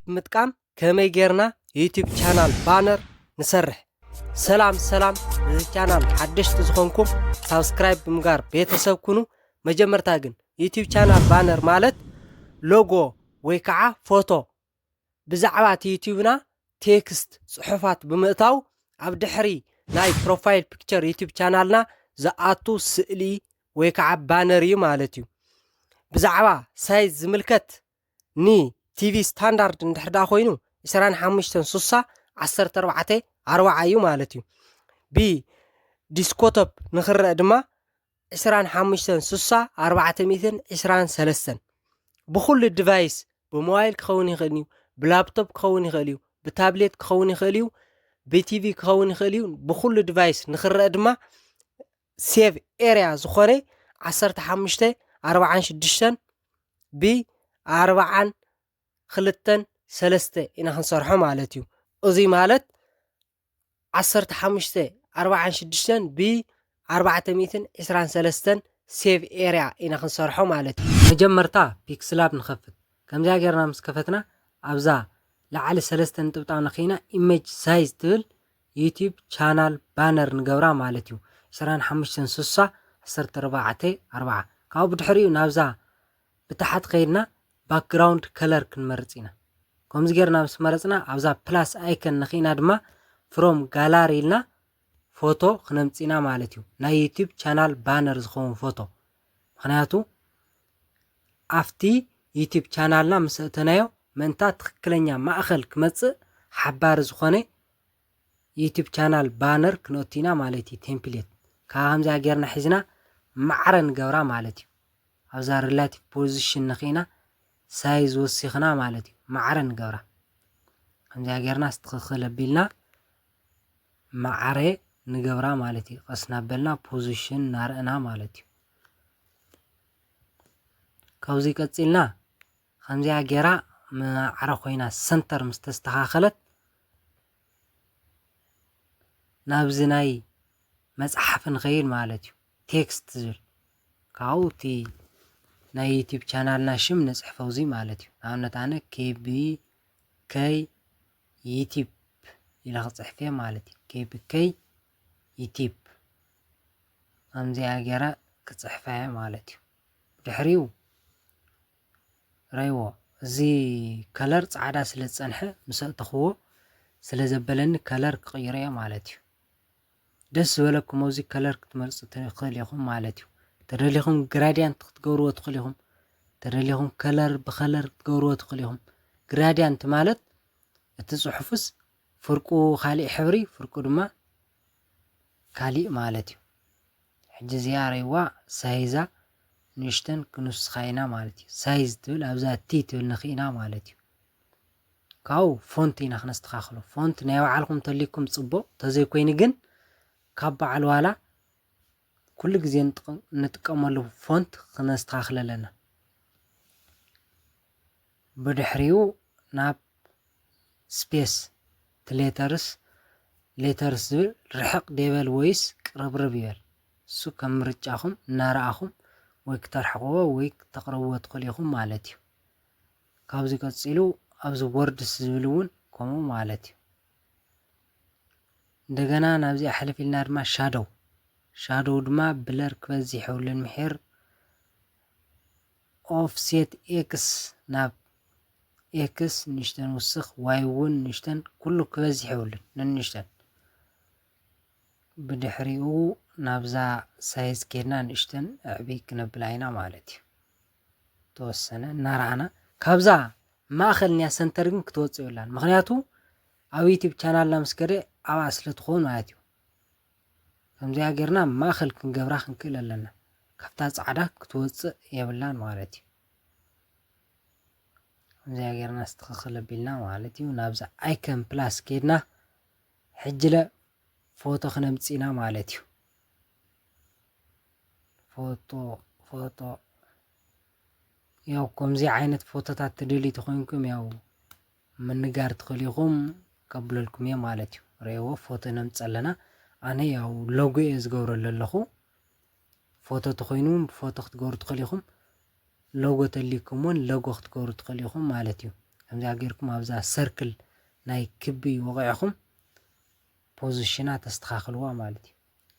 ብምጥቃም ከመይ ጌርና ዩቲዩብ ቻናል ባነር ንሰርሕ። ሰላም ሰላም፣ እዚ ቻናል ሓደሽቲ ዝኾንኩም ሳብስክራይብ ብምግባር ቤተሰብ ኩኑ። መጀመርታ ግን ዩቲዩብ ቻናል ባነር ማለት ሎጎ ወይ ከዓ ፎቶ ብዛዕባ እቲ ዩቲዩብና ቴክስት ጽሑፋት ብምእታው ኣብ ድሕሪ ናይ ፕሮፋይል ፒክቸር ዩቲዩብ ቻናልና ዝኣቱ ስእሊ ወይ ከዓ ባነር እዩ ማለት እዩ። ብዛዕባ ሳይዝ ዝምልከት ን ቲቪ ስታንዳርድ እንድሕር ደኣ ኮይኑ ዕስራን ሓሙሽተን ስሳ ዓሰርተ ኣርባዕተ ኣርባዓ እዩ ማለት እዩ። ብዲስኮቶፕ ንኽረአ ድማ ዕስራን ሓሙሽተን ስሳ ኣርባዕተ ሚእትን ዕስራን ሰለስተን። ብኹሉ ዲቫይስ፣ ብሞባይል ክኸውን ይኽእል እዩ፣ ብላፕቶፕ ክኸውን ይኽእል እዩ፣ ብታብሌት ክኸውን ይኽእል እዩ፣ ብቲቪ ክኸውን ይኽእል እዩ። ብኹሉ ዲቫይስ ንኽረአ ድማ ሴቭ ኤርያ ዝኾነ ዓሰርተ ሓሙሽተ ኣርባዓን ሽዱሽተን ብ ኣርባዓን ክልተን ሰለስተ ኢና ክንሰርሖ ማለት እዩ። እዚ ማለት ዓሰርተ ሓሙሽተ ኣርባዓን ሽዱሽተን ብ ኣርባዕተ ሚእትን ዕስራን ሰለስተን ሴቭ ኤርያ ኢና ክንሰርሖ ማለት እዩ። መጀመርታ ፒክስላብ ንኸፍት። ከምዚኣ ጌርና ምስ ከፈትና ኣብዛ ላዕሊ ሰለስተ ንጥብጣብ ነኺና ኢሜጅ ሳይዝ ትብል ዩቲዩብ ቻናል ባነር ንገብራ ማለት እዩ። ዕስራን ሓሙሽተን ስሳ ዓሰርተ ኣርባዕተ ኣርባዓ። ካብኡ ብድሕሪኡ ናብዛ ብታሕቲ ከይድና ባክግራውንድ ከለር ክንመርጽ ኢና። ከምዚ ጌርና ምስ መረጽና ኣብዛ ፕላስ ኣይከን ነኺእና ድማ ፍሮም ጋላሪ ኢልና ፎቶ ክነምጽእ ኢና ማለት እዩ። ናይ ዩቲዩብ ቻናል ባነር ዝኸውን ፎቶ። ምኽንያቱ ኣብቲ ዩቲዩብ ቻናልና ምስ ኣእተናዮ ምእንታ ትኽክለኛ ማእኸል ክመጽእ ሓባሪ ዝኾነ ዩቲዩብ ቻናል ባነር ክነእቱ ኢና ማለት እዩ። ቴምፕሌት ካብ ከምዚኣ ጌርና ሒዝና ማዕረ ንገብራ ማለት እዩ። ኣብዛ ሪላቲቭ ፖዚሽን ነኺእና ሳይዝ ወሲኽና ማለት እዩ። ማዕረ ንገብራ። ከምዚኣ ጌርና ስትኽኽል ኣቢልና ማዕረ ንገብራ ማለት እዩ። ቀስ እናበልና ፖዚሽን እናረእና ማለት እዩ። ካብዚ ቀጺልና ከምዚኣ ጌራ ማዕረ ኮይና ሰንተር ምስ ተስተኻኸለት ናብዚ ናይ መጽሓፍ ንኸይድ ማለት እዩ። ቴክስት ዝብል ካብኡ እቲ ናይ ዩቲዩብ ቻናልና ሽም ንጽሕፎ እዚ ማለት እዩ። ንኣብነት ኣነ ኬቢ ከይ ዩቲዩብ ኢለ ክጽሕፍ እየ ማለት እዩ። ኬቢ ከይ ዩቲዩብ ከምዚኣ ጌረ ክጽሕፋ እየ ማለት እዩ። ድሕሪኡ ረይዎ እዚ ከለር ጻዕዳ ስለ ዝጸንሐ ምስ ኣእተኽዎ ስለ ዘበለኒ ከለር ክቕይሮ እየ ማለት እዩ። ደስ ዝበለኩም ኣብዚ ከለር ክትመርጹ ትኽእል ኢኹም ማለት እዩ። ተደሊኹም ግራዲያንት ክትገብርዎ ትኽእል ኢኹም። ተደሊኹም ከለር ብከለር ክትገብርዎ ትኽእል ኢኹም። ግራዲያንት ማለት እቲ ጽሑፍስ ፍርቁ ካሊእ ሕብሪ፣ ፍርቁ ድማ ካሊእ ማለት እዩ። ሕጂ እዚኣ ረይዋ ሳይዛ ንእሽተን ክንውስኻ ኢና ማለት እዩ። ሳይዝ ትብል ኣብዛ ቲ ትብል ንኽኢና ማለት እዩ። ካብኡ ፎንት ኢና ክነስተኻኽሎ። ፎንት ናይ ባዕልኩም ተልይኩም ጽቡቕ፣ ተዘይኮይኑ ግን ካብ በዓል ዋላ ኩሉ ግዜ ንጥቀ-፣ ንጥቀመሉ ፎንት ክነስተኻኽል ኣለና። ብድሕሪኡ ናብ ስፔስ እቲ ሌተርስ፣ ሌተርስ ዝብል ርሕቕ ዶ ይበል ወይስ ቅርብርብ ይበል? እሱ ከም ምርጫኹም እናረኣኹም ወይ ክተርሕቕዎ ወይ ክተቕርብዎ ትኽእሉ ኢኹም ማለት እዩ። ካብዚ ቀጺሉ ኣብዚ ወርድስ ዝብል እውን ከምኡ ማለት እዩ። እንደገና ናብዚኣ ሕልፍ ኢልና ድማ ሻዶው፣ ሻዶው ድማ ብለር ክበዝሕ የብሉን ምሒር ኦፍሴት ኤክስ ናብ ኤክስ ንእሽተን ውስኽ፣ ዋይ እውን ንእሽተን፣ ኩሉ ክበዝሕ የብሉን፣ ንንእሽተን። ብድሕሪኡ ናብዛ ሳይዝ ኬድና ንእሽተን ኣዕብይ ክነብላ ኢና ማለት እዩ። ተወሰነ እናረኣና ካብዛ ማእኸል ንያ ሰንተር ግን ክትወፅእ የብላን። ምኽንያቱ ኣብ ዩቲዩብ ቻናልና ምስ ከደ ኣብኣ ስለ ትኾን ማለት እዩ። ከምዚኣ ጌርና ማእኸል ክንገብራ ክንክእል ኣለና። ካብታ ጻዕዳ ክትወፅእ የብላን ማለት እዩ። ከምዚኣ ጌርና ስትኽኽል ኣቢልና ማለት እዩ። ናብዛ ኣይከን ፕላስ ኬድና ሕጅለ ፎቶ ክነምፅእና ማለት እዩ። ፎቶ፣ ፎቶ። ያው ከምዚ ዓይነት ፎቶታት ትደልዩ ተኾይንኩም ያው ምንጋር ትኽእሉ ኢኹም፣ ከብለልኩም እየ ማለት እዩ። ርእይዎ፣ ፎቶ ነምፅእ ኣለና። ኣነ ያው ሎጎ እየ ዝገብረሉ ኣለኹ። ፎቶ ተኾይኑ ፎቶ ክትገብሩ ትኽእሉ ኢኹም። ሎጎ ተልይኩም እውን ሎጎ ክትገብሩ ትኽእሉ ኢኹም ማለት እዩ። ከምዚኣ ጌርኩም ኣብዛ ሰርክል ናይ ክቢ ወቂዕኹም ፖዚሽና ተስተኻኽልዋ ማለት እዩ።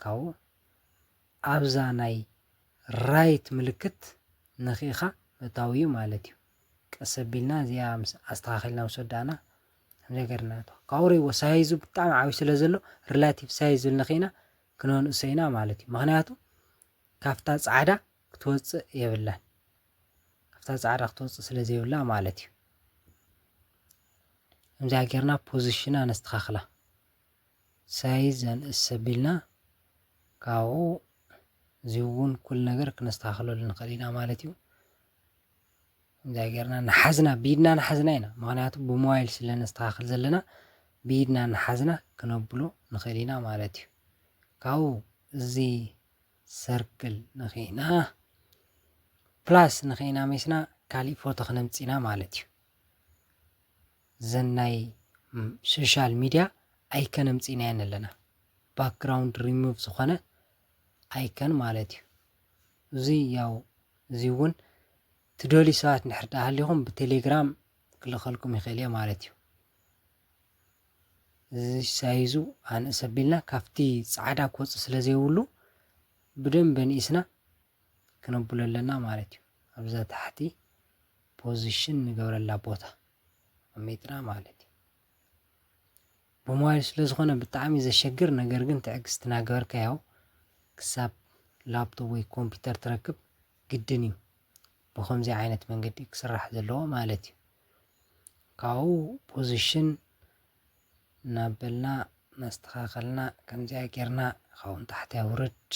ካብኡ ኣብዛ ናይ ራይት ምልክት ንኺኻ ምእታው እዩ ማለት እዩ። ቀስ ኣቢልና እዚኣ ምስ ኣስተኻኺልና ምስ ወዳእና ከምዚኣ ጌርና ንእትዋ። ካብኡ ርእይዎ ሳይዙ ብጣዕሚ ዓብዩ ስለ ዘሎ ሪላቲቭ ሳይዝ ዝብል ንኺና ክነንእሶ ኢና ማለት እዩ። ምኽንያቱ ካብታ ጻዕዳ ክትወጽእ የብላን። ካብታ ጻዕዳ ክትወጽእ ስለ ዘይብላ ማለት እዩ። ከምዚኣ ጌርና ፖዚሽና ነስተኻኽላ። ሳይዝ ኣንእስ ኣቢልና ካብኡ እዚ እውን ኩሉ ነገር ክነስተኻኽለሉ ንኽእል ኢና ማለት እዩ። ከምዚኣ ጌርና ንሓዝና ብኢድና ንሓዝና ኢና፣ ምኽንያቱ ብሞባይል ስለ ነስተኻኽል ዘለና ብኢድና ንሓዝና ክነብሎ ንኽእል ኢና ማለት እዩ። ካብኡ እዚ ሰርክል ንኽኢና ፕላስ ንኽኢና ሜስና ካሊእ ፎቶ ክነምጽኢና ማለት እዩ። ዘን ናይ ሶሻል ሚድያ ኣይከን ኣምጺእናየን ኣለና። ባክግራውንድ ሪሙቭ ዝኾነ ኣይከን ማለት እዩ። እዚ ያው እዚ እውን ትደልዩ ሰባት እንድሕር ደኣ ሃሊኹም ብቴሌግራም ክልኸልኩም ይኽእል እየ ማለት እዩ። እዚ ሳይዙ ኣንእስ ኣቢልና ካብቲ ጻዕዳ ክወጽእ ስለ ዘይብሉ ብደንብ ኣንኢስና ክነብሎ ኣለና ማለት እዩ። ኣብዛ ታሕቲ ፖዚሽን ንገብረላ ቦታ ኣቐሚጥና ማለት እዩ። ብሞባይል ስለ ዝኾነ ብጣዕሚ ዘሸግር፣ ነገር ግን ትዕግስቲ እናገበርካ ያው ክሳብ ላፕቶፕ ወይ ኮምፒውተር ትረክብ ግድን እዩ ብኸምዚ ዓይነት መንገዲ ክስራሕ ዘለዎ ማለት እዩ። ካብኡ ፖዚሽን እናበልና እናስተኻኸልና ከምዚኣ ጌርና ካብኡ ንታሕቲ ኣውርድ።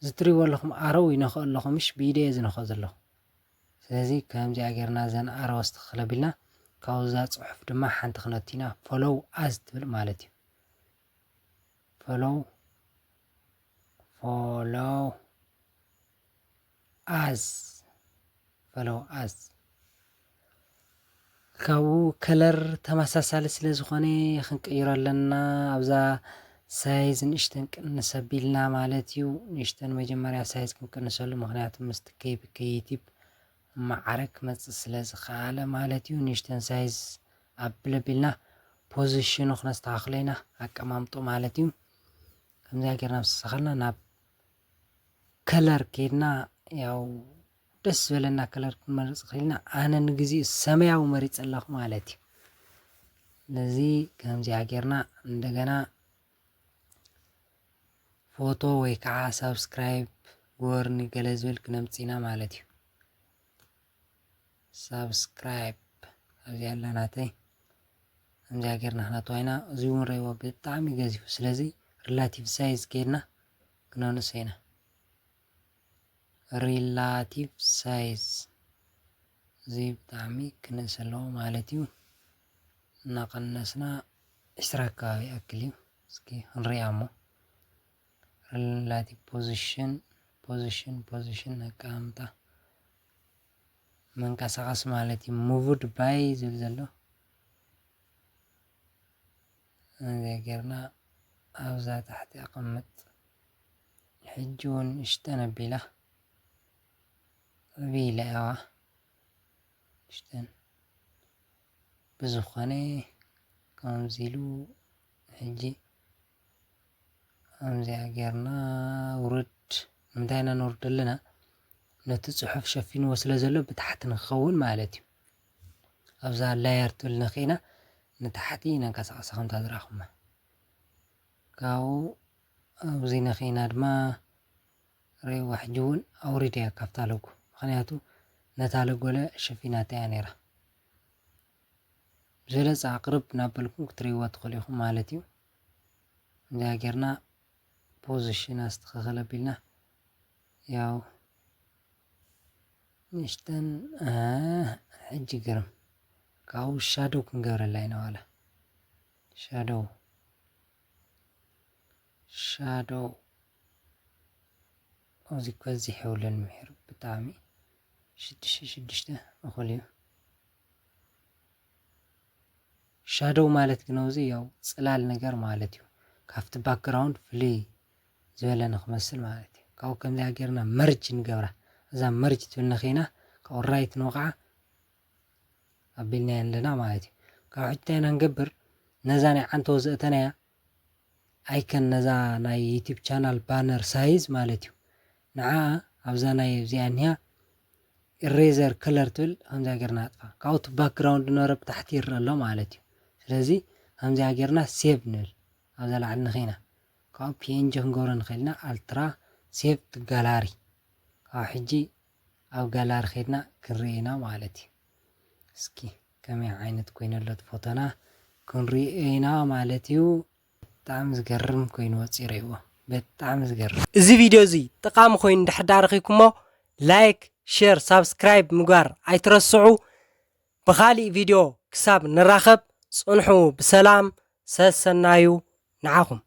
እዚ ትሪእዎ ኣለኹም ኣረው ይነኽኦ ኣለኹ፣ ምሽ ብኢደ እየ ዝነኽኦ ዘለኹ። ስለዚ ከምዚኣ ጌርና እዘን ኣረው ኣስተኻኽል ኣቢልና ካብዛ ጽሑፍ ድማ ሓንቲ ክነቱ ኢና። ፎሎው ኣዝ ትብል ማለት እዩ። ፎሎው ፎሎው ኣዝ ፎሎው ኣዝ ካብኡ ከለር ተመሳሳሊ ስለ ዝኾነ ክንቅይሮ ኣለና። ኣብዛ ሳይዝ ንእሽተን ቅንስ ኣቢልና ማለት እዩ። ንእሽተን መጀመርያ ሳይዝ ክንቅንሰሉ፣ ምኽንያቱ ምስቲ ኬቢ ከይቲብ ማዕረ ክመጽእ ስለ ዝኸኣለ ማለት እዩ። ንእሽተን ሳይዝ ኣብል ኣቢልና ፖዚሽኑ ክነስተኻኽሎ ኢና፣ ኣቀማምጦ ማለት እዩ። ከምዚኣ ጌርና ምስ ኣስተኻኸልና ናብ ከለር ኬድና ያው ደስ ዝበለና ከለር ክንመርጽ ክኢልና። ኣነ ንግዜኡ ሰማያዊ መሪጸ ኣለኹ ማለት እዩ። ነዚ ከምዚኣ ጌርና እንደገና ፎቶ ወይ ከዓ ሳብስክራይብ ግበሩኒ ገለ ዝብል ክነምጽእ ኢና ማለት እዩ። ሳብስክራይብ ኣብዚኣ ኣላ ናተይ። ከምዚኣ ጌርና ክነእትዋ ኢና። እዚ እውን ረእይዎ ብጣዕሚ ገዚፉ፣ ስለዚ ሪላቲቭ ሳይዝ ኬድና ክነንእሶ ኢና። ሪላቲቭ ሳይዝ እዚ ብጣዕሚ ክንእስ ኣለዎ ማለት እዩ። እናቐነስና ዕስራ ኣካባቢ ይኣክል እዩ። እስኪ ክንሪኣ እሞ ሪላቲቭ ፖዚሽን ፖዚሽን ፖዚሽን ኣቀማምጣ መንቀሳቐሲ ማለት እዩ። ሙቭድ ባይ ዝብል ዘሎ እዚ ጌርና ኣብዛ ታሕቲ ኣቐምጥ። ሕጂ እውን ንእሽተን ኣቢላ ዕብይ ኢለ እያዋ ንእሽተን ብዝኾነ ከምዚ ኢሉ ሕጂ ከምዚኣ ጌርና ውርድ። ንምንታይ ኢና ነውርዶ ኣለና? ነቲ ጽሑፍ ሸፊንዎ ስለ ዘሎ ብታሕቲ ንክኸውን ማለት እዩ። ኣብዛ ላየር ትብል ነኺእና ንታሕቲ ነንቀሳቐሳ ከምታ ዝረኣኹማ። ካብኡ ኣብዚ ነኺእና ድማ ረእይዋ ሕጂ እውን ኣውሪደያ ካብታ ሎጎ። ምኽንያቱ ነታ ሎጎ ለ ሸፊናታ እያ ነይራ። ብዝበለጸ ኣቕርብ እናበልኩም ክትርእይዎ ትኽእሉ ኢኹም ማለት እዩ። እንዲያ ጌርና ፖዚሽን ኣስተኻኸል ኣቢልና ያው ንእሽተን፣ እ፣ ሕጂ ግርም ካብኡ ሻዶው ክንገብረላ ኢና ዋላ። ሻዶው፣ ሻዶው። እዚ ከዚሕ የብሉን ምሒር ብጣዕሚ ሽዱሽተ ሽዱሽተ እኹል እዩ። ሻዶው ማለት ግን ኣብዚ ያው ጽላል ነገር ማለት እዩ። ካብቲ ባክግራውንድ ፍልይ ዝበለ ንክመስል ማለት እዩ። ካብኡ ከምዚኣ ጌርና መርጅ ንገብራ። እዛ መርጅ ትብል ነኺእና ካብኡ ራይት ንወቕዓ። ኣቢልናዮ ኣለና ማለት እዩ። ካብ ሕጂ እንታይ ኢና ንገብር? ነዛ ናይ ዓንተው ዘእተናያ ኣይከን፣ ነዛ ናይ ዩቲብ ቻናል ባነር ሳይዝ ማለት እዩ። ንዓ ኣብዛ ናይ እዚኣ እኒሃ ኢሬዘር ከለር ትብል ከምዚኣ ጌርና ኣጥፋ። ካብኡ እቲ ባክግራውንድ ነበረ ብታሕቲ ይረአ ኣሎ ማለት እዩ። ስለዚ ከምዚኣ ጌርና ሴቭ ንብል። ኣብዛ ላዕሊ ንኸይና ካብኡ ፒኤንጂ ክንገብሮ ንኽእል ኢና። ኣልትራ ሴቭ ቱ ጋላሪ። ካብ ሕጂ ኣብ ጋላሪ ከይድና ክንርኢ ኢና ማለት እዩ። እስኪ ከመይ ዓይነት ኮይኑ ኣሎ እቲ ፎቶና ክንርኢ ኢና ማለት እዩ። ብጣዕሚ ዝገርም ኮይኑ ወፂ ረይዎ። ብጣዕሚ ዝገርም። እዚ ቪድዮ እዚ ጠቃሚ ኮይኑ እንድሕር ዳኣ ረኺብኩሞ፣ ላይክ፣ ሼር፣ ሳብስክራይብ ምግባር ኣይትረስዑ። ብኻሊእ ቪድዮ ክሳብ ንራኸብ፣ ጽንሑ ብሰላም። ሰሰናዩ ንዓኹም።